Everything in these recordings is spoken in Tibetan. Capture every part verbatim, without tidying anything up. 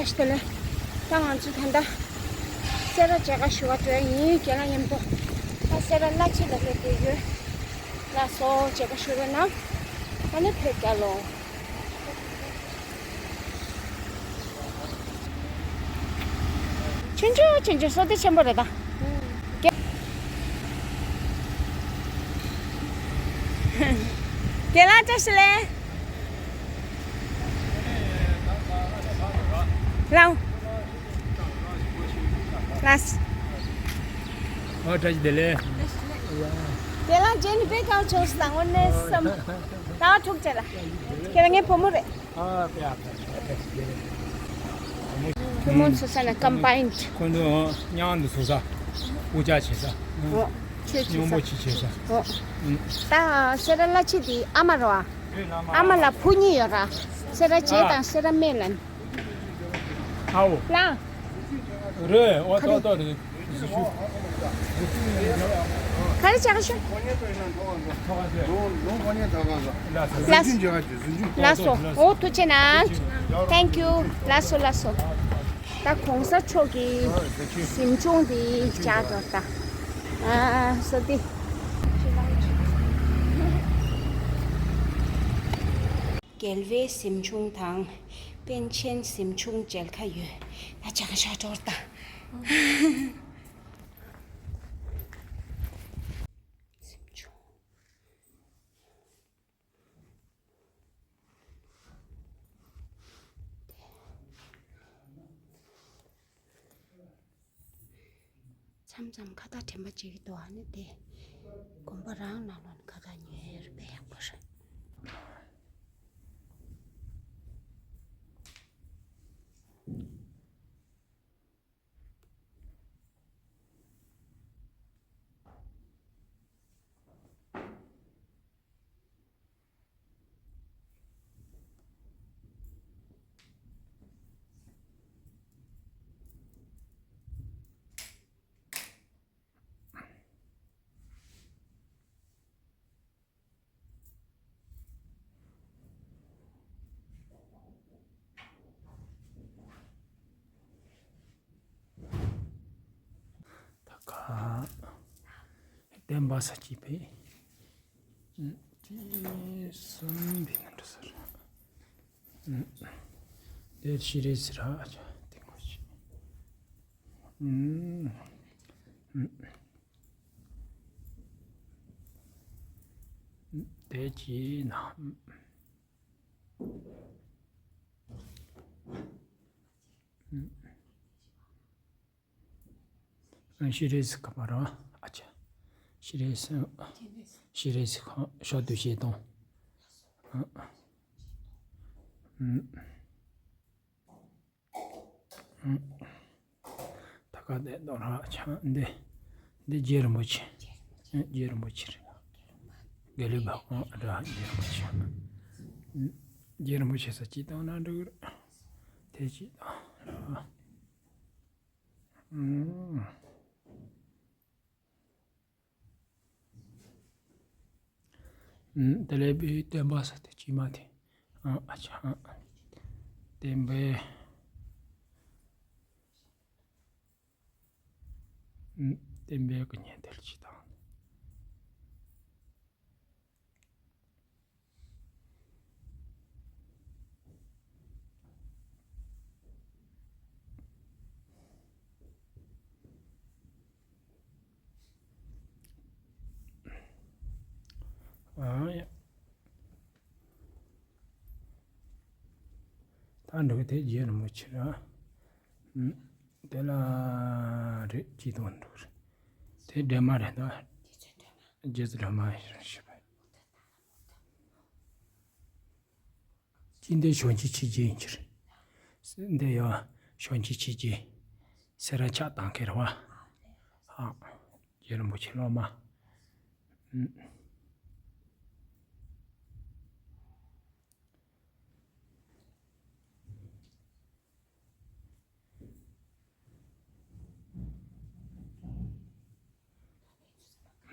ཞིག་ལས། ད་ང་ཚོ་ད་ལྟ་སེ་ར་མཇལ་ཁ་ཞུ་བ་འགྲོ་ཡ་ཡིན། རྒན་ལགས་མཉམ་དུ། ད་སེ་ར་བླ་མཆོད་ལ་སླེབས་བསྡད་ཡོད། ལགས་སོ། མཇལ་ཁ་ཞུ་རོགས་གནང་། ཨ་ནི་ཕེབས་རྒྱག་ལོ། ཆུང་ཆུང་ཆུང་ཆུང་བསོད་བདེ་ཆེན་པོ་རེད་ད། རྒན་ལགས་བཀྲ་ཤིས་བདེ་ལེགས། ལགས། ཨ་བཀྲ་ཤིས་བདེ་ལེགས། རྒན་ལགས་རྗེས་ནི་དཔེ་དགའ་བྱུང་། བཟང་བོ་གནས་སམ། ཟླ་བ་དྲུག་ཅན་ལ། རྒན་ལགས་ངའི་བུ་མོ་རེད། ཨ་དཔེ་ཨ་དཔེ་ཨ་དཔེ་བདེ་ལེགས། བུ་མོ་ཚོ་ས་ན་ཀམ་པའིན་ཌི། ཁོང་ཚོ་མཉམ་དུ་བཟོ་ས། འུ་ཅག་བྱེད་ས། འོ། ཆོས་བྱེད་ས། སྙོམས་པོ་ཅིག་བྱེད་ས། འོ། ད་སེ་ར་བླ་མཆོད་དེ་ཨ་མ་རོ་ཨ། ཨ་མ་ལ་བུ་གཉིས་ཡོད་ར། སེ་ར་རྗེ་དང་སེ་ར་སྨན་ལ། ཨའོ། ལ། རེད། འོ་ཏོག་ཏོག་རེད། ག་རེ་བྱ་ག་ཤོག་ལགས་སོ། ལགས་སོ། འོ་ཐུགས་རྗེ་གནང་། Thank you། ལགས་སོ་ལགས་སོ། ད་གོང་ས་མཆོག་གི་གཟིམ་ཆུང་འདི་བཅག་འགྲོ་ད། ཨ་སོ་ཏི། རྒྱལ་བའི་གཟིམ་ཆུང་དང་པཎ་ཆེན་གཟིམ་ཆུང་མཇལ་ཁ་ཡོད། ད་བཅག་ཤ་འགྲོ་ད། གཟིམ་ཆུང་། མཚམས་མཚམས་ཁ་བཏགས་དྲན་པ་བརྗེད་ཀྱི་འདུག་ཨ་ནི་དེ་དགོན་པ་རང་ནང་ལོགས་ནས་ཁ་བཏགས་ཉོས་ཡོད་རེད་པས། ཡག་པོ་རེད། ད་ག་བསྟན་པ་ས་སྐྱིད་པའི་གསུམ་པའི་ནང་འགྲོ་ས་རེད། དེ་ཤི་རེ་སི་ར་ཨ་ཅག་དེ་ངོ་ཤེས། དེ་གྱིས་ན། ཤི་རེ་སི་ཁ་པར་ར་ཨ་ཅག་ཤི་རེ་སི། ཤི་རེ་སི་ཁ་ཤོག་དུ་བྱེད་དང་། ད་ག་དེ་དོ་ར་ཆང་འདི། འདི་རྗེ་རིན་པོ་ཆེ། རྗེ་རིན་པོ་ཆེ་རེད། དགེ་ལེགས་བ་ཨོ་ར་རྗེ་རིན་པོ་ཆེ། རྗེ་རིན་པོ་ཆེ་ས་ཅིག་བཏང་ན་འགྲིག་རེད། དེ་ཅིག་བཏང་ར། དེ་ལས་པའི་བསྟན་པ་ས་དེ་ཅི་མ་དེ། ཨ་ཨ་ཅག་བསྟན་པའི། བསྟན་པའི་གི་ཉན་ཐོས་ཅི་དང་། ཨ་ཡ། ད་འགྲོ་གི་དེ་རྗེ་རིན་པོ་ཆེ་ར། དེ་ལ་རེད་ཅི་དང་འགྲོ་རེད། དེ་སྒྲོལ་མ་རེད་ད། རྗེ་བཙུན་སྒྲོལ་མ་ཞེས་པ། ཅི་འདི་བྱོན་ཅི་ཆི་རྗེ་ཡིན་ཕྱིར། འདི་ཡང་བྱོན་ཅི་ཆི་རྗེ། སེ་ར་ཕྱག་དང་ཁེར་བ། ཧ། རྗེ་རིན་པོ་ཆེ་སློབ་མ།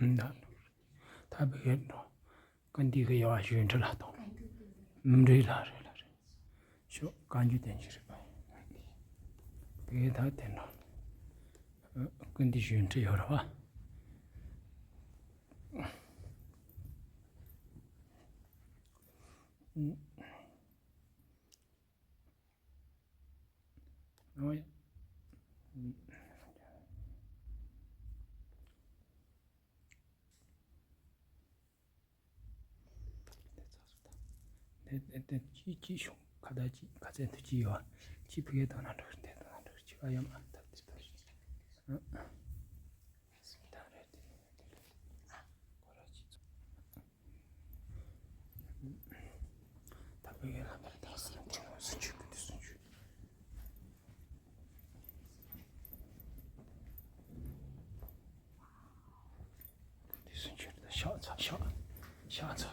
ད་བི་གེ་འགྲོ། ཀ་འདི་གི་ཡ་བ་ཞུ་འདྲི་ལ་དང་། མི་འདྲི་ལ་རེ་ལ་རེ། ཤོ་བཀའ་འགྱུར་བསྟན་གྱི་རེད་པ། དེ་ད་དེ་འདྲ། ཀུན་འདི་གཞོན་འཕྲི་ཡོད་རེད་བ། ཨོ་ཡ། དེ་ཚོ་སོ་ད། དེ་དེ་དེ་ཅི་ཅི་ཤོག་ཁ་བརྡ་ཅི་ཁ་ཚན་དུ་ཅི་ཡོད། ཅི་ཕི་གེ་དང་ན་འགྲོ་དེ་དང་ན་འགྲོ་ཅི་ག་ཡོད་མ་ཐབས་དེ་ལྟར་ཞིག་ད་རེད་དེ་ཁོ་ར་ཅི་ཚོ། ད་ཕི་གེ་ལ་མར་ད་སུན་ཆུ་སུན་ཆུ་གི་དེ་སུན་ཆུ། དེ་སུན་ཆུ་ཤག་ཚ་ཤག་ཤག་ཚ།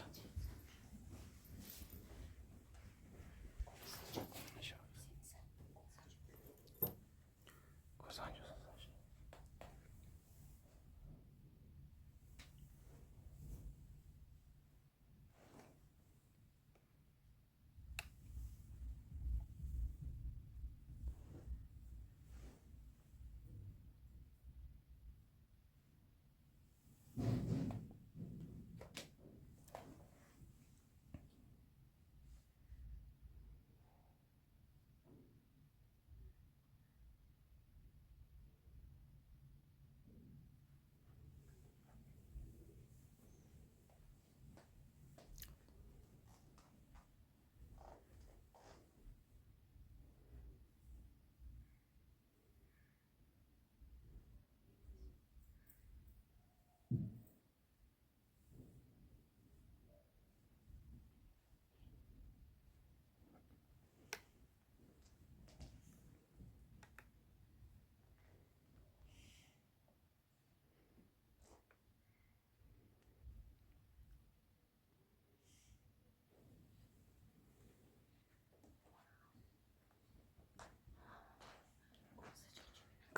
ཁོ་སང་ཆུ་སང་སང་ཤག་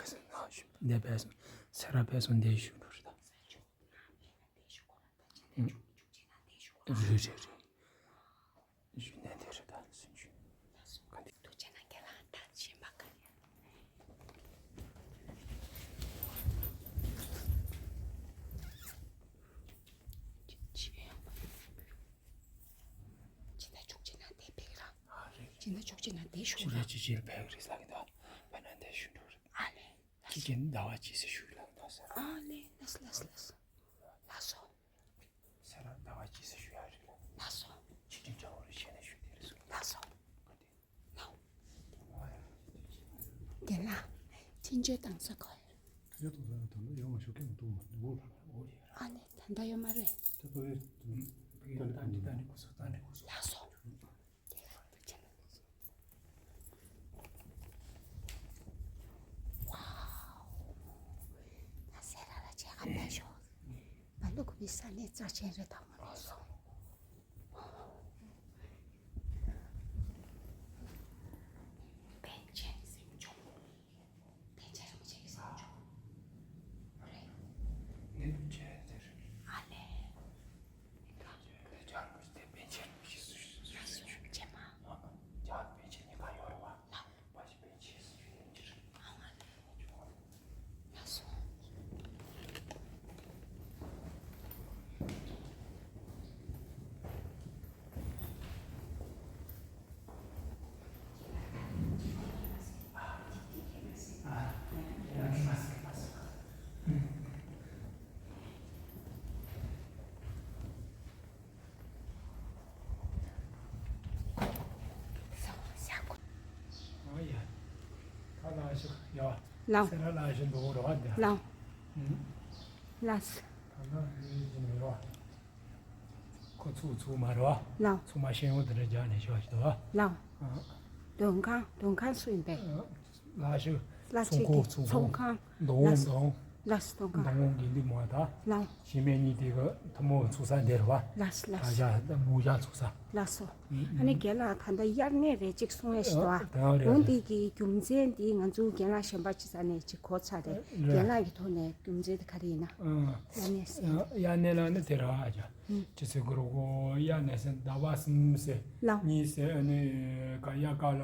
ཁ་སང་ནང་ཞུ་འདས་པའི་སང་སེ་ར་པའི་སང་འདས་ཞུ་འགྲོ་རེད་ད། རེད་རེད་རེད། ཞུ་ནས་དེ་རེད་ད་སུན་ཆུ། ག་འདི། ཐུགས་རྗེ་གནང་། ཁྱེད་རང་ད་ཤེས་པ་ག་རེ། ཅི་ཅི་ཡང་མ་ཡོང་། ཅི་ད་ཐུགས་རྗེ་གནང་དེ་ཕེབས་ར། ཨ་རེད། ཅི་ད་ཐུགས་རྗེ་གནང་དེ་ཞུ་ཅི་ར། ད་ཅི་ཅི་ཕེབས་རེད་ལགས་ད། བ་ན་དེ་ཞུ་འགྲོ་རེད། ཨ་ལེ། ཅི་ཅི་ཟླ་བ་ཅི་སེ་ཞུ་ལགས་ད་ས། ཨ་ལེ་ལགས་ལགས་ལགས། ལགས་སོ། ས་ར་ཟླ་བ་ཅི་སེ་ཞུ་ཡ་རེད་ལགས། ལགས་སོ། ཕྱི་དྲིན་དྲ་བ་རེ་བྱས་ནས་ཞུ་དེ་རེད་སོ། ལགས་སོ། ག་དེ། ལགས། རྒན་ལགས། ཕྱིན་ཆད་དང་ས་གོ། ཡོད་དོ་ས་ད་ལོ་ཡོང་བ་ཞོགས་ཀས་མ་གཏོགས་མ་འོ་ལ་འོ་ལ། ཨ་ནི་ད་ལྟ་ཡོད་མ་རེད། ད་ཕ་གི་ཕ་གི་ད་འདི་ད་འདི་གོ་སོ་ད་འདི་གོ་སོ། ལགས་སོ། ཝའོ། ང་སེ་ར་ལ་ཆེ་ག་མེད་ཤོག་ང་ལུག་པའི་ས་གནས་རྩ་ཆེན་རེད་དམ་མ་རེད་སོ། པཎ་ཆེན་གཟིམ་ཆུང་། པཎ་ཆེན་རིན་པོ་ཆེ་གི་གཟིམ་ཆུང་རེད། ཨ་ལེ། ལགས། ལགས། ལགས། ཁོ་ཚུགས་ཚུགས་མ་རེད་བ། ལགས། ཚུགས་མ་ཤེས་ཡོང་དེ་འདྲ་རྒྱག་ནས་ཤོག་ཞིག་འདུག་བ། ལགས། ཨ། མགྲོན་ཁང་མགྲོན་ཁང་སུ་ཡིན་པས། ལགས་ཞུ། ལགས་ཚོང་ཁང་ཞིག་གི་ཚོང་ཁང་། མདོ་དབུས། ལགས། མདོ་དབུས། ལགས་མདོ་ཁང་། མདོ་དབུས་དགེ་འདུན་མང་དང་། ལགས། གཞི་མེད་གཉིས་དེ་གི་ཐུན་མོང་ཚུགས་ས་འདི་རེད་བ། ལགས་ལགས། ད་ཞག་ད་མུ་ཞག་ཚུགས་ས། ལགས་སོ། ཨ་ནི་རྒན་ལགས་ད་ལྟ་དབྱར་གནས་རེད་ཅིག་གསུང་ཡས་ཞིག་འདུག་བ། ད་རེད། འོ་འདི་གི་རྒྱུ་མཚན་འདི་ང་ཚོ་རྒན་ལགས་གཞན་པ་ཅི་ས་ནས་ཅིག་གོ་ཚར་རེད། རེད། རྒན་ལགས་ཀྱི་ཐོག་ནས་རྒྱུ་མཚན་དེ་ག་རེ་ཡིན་ན། ཨ། དབྱར་གནས་ཟེར། དབྱར་གནས་ལ་ནི་དེ་ར་ཨ་ཅག་ཅི་ཟེར་དགོས་རེད་གོ། དབྱར་གནས་ཟེར་ཟླ་བ་གསུམ་ཟེར། ལགས། གཉིས་ཟེར་ཨ་ནི་ག་དབྱར་ཁ་ལ།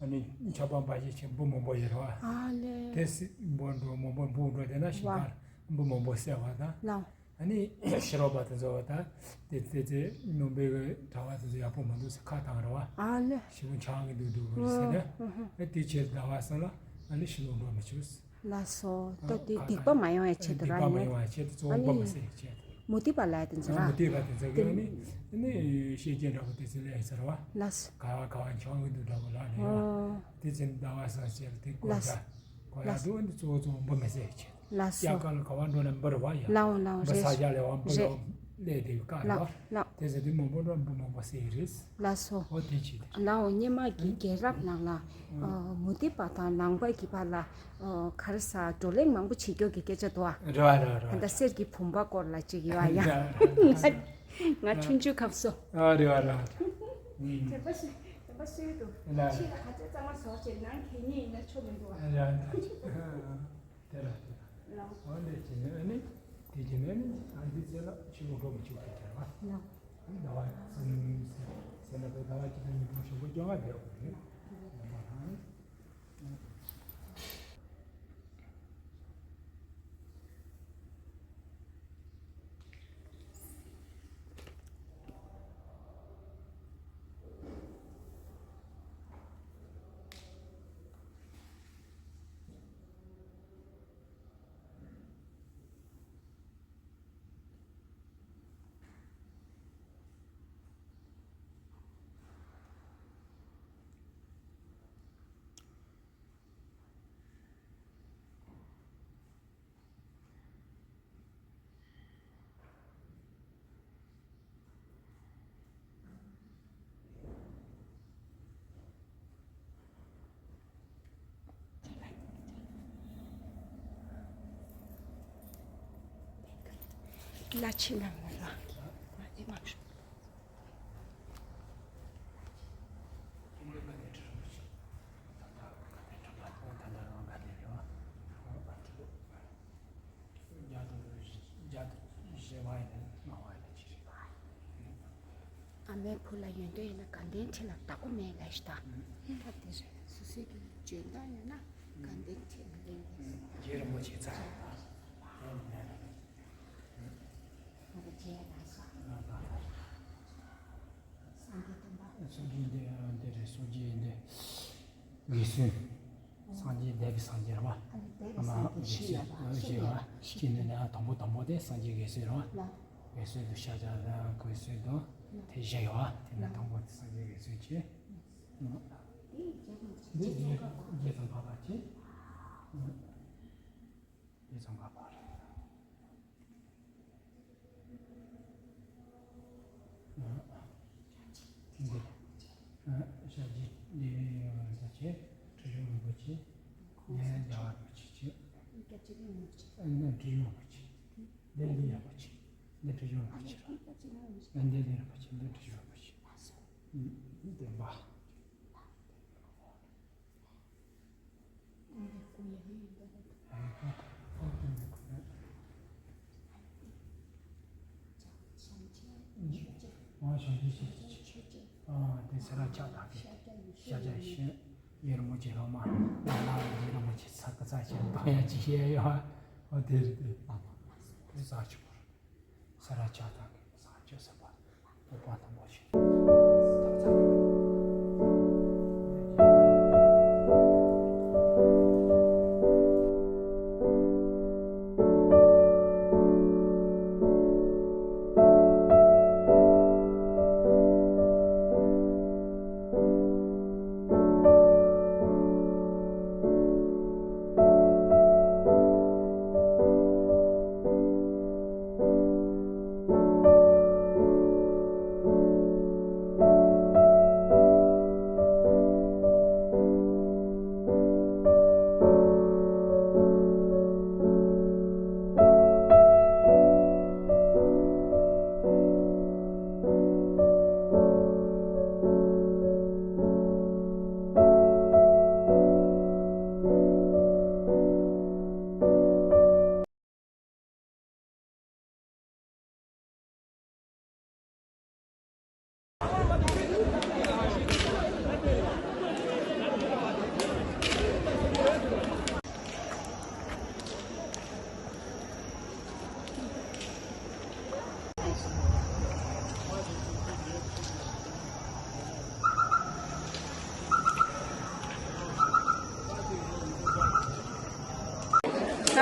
ཨ་ནི་ཆབ་འབངས་འབའ་ཞིག་ཆེ་འབུ་མང་པོ་ཡོད་རེད་བ། ཨ་ལེ། དེ་སྲིད་འབུ་འགྲོ་མང་པོ་འབུ་འགྲོ་དེ་ན་ཤིང་ཀ་འབུ་མང་པོ་བསད་པ་དང་། ལའོ། ཨ་ནི་ཕྱི་རོལ་པ་དེ་ཚོ་བ་དང་དེ་དེ་ཚེ་ནང་པའི་གྲྭ་བ་དེ་ཚོ་ཡག་པོ་མི་འདུག་ཟེར་ཁ་བཏང་རེད་བ། ཨ་ལེ། ཞེ་པོ་ཆགས་ཀྱི་འདུག་འདུག་རེད་ཟེར་ནས། ཨ་དེ་ཕྱིར་ཟླ་བ་གསུམ་ལ་ཨ་ནི་ཕྱི་ལོགས་འགྲོ་མི་བཅུག་ལགས་སོ། ད་དེ་སྡིག་པ་མ་ཡོང་ཡ་ཆེད་དུ་ར་ཡིན། སྡིག་པ་མ་ཡོང་ཡ་ཆེད་དུ་གཙོ་བོ་འབུ་མི་བསད་ཡ་ཆེད་དུ། མུ་སྟེགས་པ་ལ་དེ་ཚོ་ར། མུ་སྟེགས་པ་དེ་ཚོ་གིས་ནི་ནི་ཤེས་བྱའི་འདྲ་པོ་དེ་ཚོ་ལས་ཟེར་བ། ལགས། ག་བ་ག་བ་འཆང་གི་འདུག་འདྲ་པོ་ལ་ནི་ཡོད་བ། དེ་ཚོ་ཟླ་བ་གསུམ་ཆེད་དུ་དེ་གོ་ཡ་གོ་ཡ་འདུག་ནི་གཙོ་བོ་གཙོ་བོ་འབུ་མི་བསད་ཡ་ཆེད་དུ། ལགས་སོ། དབྱར་ཁ་ལ་ག་བ་འགྲོ་ན་འབུ་རེད་བ་ཡ། ལའོ་ལའོ། འབུ་རེད། ས་ཆ་ལས་བ་འབུ་རེད། ཡོང་ལས་དེ་ག་རེད་བ། ལགས་ལགས། དེ་ཟེར་དུས་མང་པོ་འགྲོ་འབུ་མང་པོ་བསད་ཡོད་རེད། ལགས་སོ། འོ་དེ་བྱས་ཏེ། ལའོ། སྔོན་མ་གི་རྒྱལ་རབས་ནང་ལ་ཨ་མུ་སྟེགས་པ་དང་ནང་པ་གི་བར་ལ་ཨ་ག་རེ་ཟ་བགྲོ་གླེང་མང་པོ་བྱེད་རྒྱུ་གི་སྐད་ཆ་འདུག་ཨ། རེད་བ་རེད་བ་རེད་བ། ད་ལྟ་གསེར་གྱི་བུམ་པ་སྐོར་ལ་ཅིག་ཡོད་ཨ་ཡ། རེད་བ་རེད་བ། ང་ཆུང་ཆུང་སྐབས་སུ། ཨ་རེད་བ་རེད་བ། དྲན་པ་ཤེས་དྲན་པ་ཤེས་འདུག་ཕྱི་ལ་ག་ཚོད་གཙང་མ་བཟོ་བྱས་ནང་གད་སྙིགས་ཡིན་ན་ཆོ་མི་འདུག་ཨ། རེད་བ་རེད་བ། དེ་ལ་དེ་ལ། ལའོ། འོ་འདི་བྱས་ནས་ཨ་ནི་དེ་བྱས་ནས་ཨ་ནི་ཨ་འདི་ཚེ་ལ་ཆུ་བོ་འགྲོ་མི་ཆུག་གི་ཟེར་བ། ལའོ། ཟླ་བ་གསུམ་ཟེར་ན་ཟླ་བ་གཅིག་དང་ཉིས་སྟོང་ཞོགས་པ་བཅོ་ལྔ་བསྡད་དགོས་རེད། ཡོང་བ་དང་། ལ་ཕྱི་ནང་ལ་ལ་ཨེ་མ། ཨ་མའི་བུ་ལ་ཡོན་ཏན་ཡིན་ན་དགའ་ལྡན་ཁྲི་ལ་བདག་པོ་མེད་ལབ་ཤི་ད། ད་དེ་རེད། སོ་སོའི་གི་འཇོན་ཐང་ཡོད་ན་དགའ་ལྡན་ཁྲི་ལ་ལེན་གྱི་རེད། རྗེ་རིན་པོ་ཆེ་ཚ། ང་གི་རྗེ་ལ་སོགས། སངས་རྒྱས་སྟོན་པ། སངས་རྒྱས་འདི་འདི་རེད། སངས་རྒྱས་འདི་དགེ་བསོད། སངས་རྒྱས་འདས་པའི་སངས་རྒྱས་རེད་བ། ཨ་ནི་འདས་པའི་སངས་རྒྱས་ཤི་ཡ་བ་ཤི་ཡ་བ་ཤི་ནས་ནས་དང་པོ་དང་པོ་དེ་སངས་རྒྱས་དགེ་བསོད་རེད་བ། དགེ་བསོད་དུ་ཤཱཀྱ་དང་དགེ་བསོད་དུ་དེ་བཞི་ཡོད་བ། དེ་ནས་དང་པོ་དེ་སངས་རྒྱས་དགེ་བསོད་ཆེ། འདི་རྗེ་རྗེ་ཙོང་ཁ་པ་ཆེ། རྗེ་ཙོང་ཁ་པ་རེད། འདི། ཤཱཀྱའི་འདི་ཡོད་ས་ཆེ། ཁྲི་བྱང་རིན་པོ་ཆེ། ཡང་རྒྱལ་བ་རིན་པོ་ཆེ་ཆེ། ཨ་ནི་ཁྲི་བྱང་རིན་པོ་ཆེ། འདི་འདི་ཡག་པོ་ཆེ། འདི་ཁྲི་བྱང་རིན་པོ་ཆེ་རེད། འདི་འདི་རིན་པོ་ཆེ། འདི་ཁྲི་བྱང་རིན་པོ་ཆེ། བདེན་པ། དེ་ཚེ་རབས་ཆགས་དང་གི་ཤཱཀྱ་ཡེ་ཤེས་ཡེ་རིན་པོ་ཆེ་སློབ་མ་ལ་ལ་ཡེ་རིན་པོ་ཆེ་ཚ་གི་ཚ་ཞིག་གཏོང་ཡ་ཅི་ཤེས་ཡོད། འོ་དེ་རེད་དེ། དེ་ཚ་ཆུ་བར། ས་ར་ཆགས་དང་གི་ས་ཆོས་ཟེར་བ། སློབ་པ་དང་པོ་ཞིག་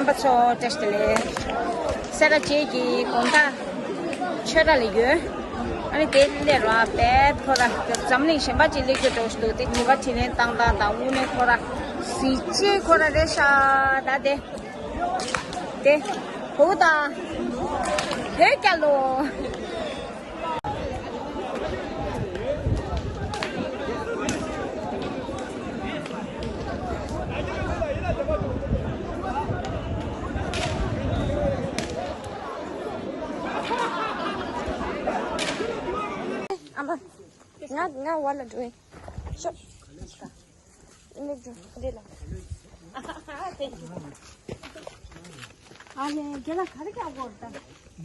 རྣམ་པ་ཚོ་བཀྲ་ཤིས་བདེ་ལེགས། སེ་ར་བྱེས་ཀྱི་དགོང་དག་ཆོས་ར་ལ་ཡོད། ཨ་ནི་དེ་སླེབས་ར་བས་ཁོ་ར་འཛམ་གླིང་གཞན་པ་ཅིག་སླེབས་རྒྱུ་འགྲོ་ཞིག་འདུག་དེ་དྲི་བ་དྲིས་ལན་བཏང་སྟངས་དང་དངོས་གནས་ཁོ་ར་གཟི་བརྗིད་ཁོ་ར་རེད་ཤག་ད་དེ་དེ་བོ་དང་བོད་རྒྱལ་ལོ། ཨ་མ། ང་ང་བ་ལ་འགྲོ་ཡིན། ཤོག་ཨ་ལས་རྒན་ལགས་ག་རེ་རྒྱག་དགོས་རེད་ད།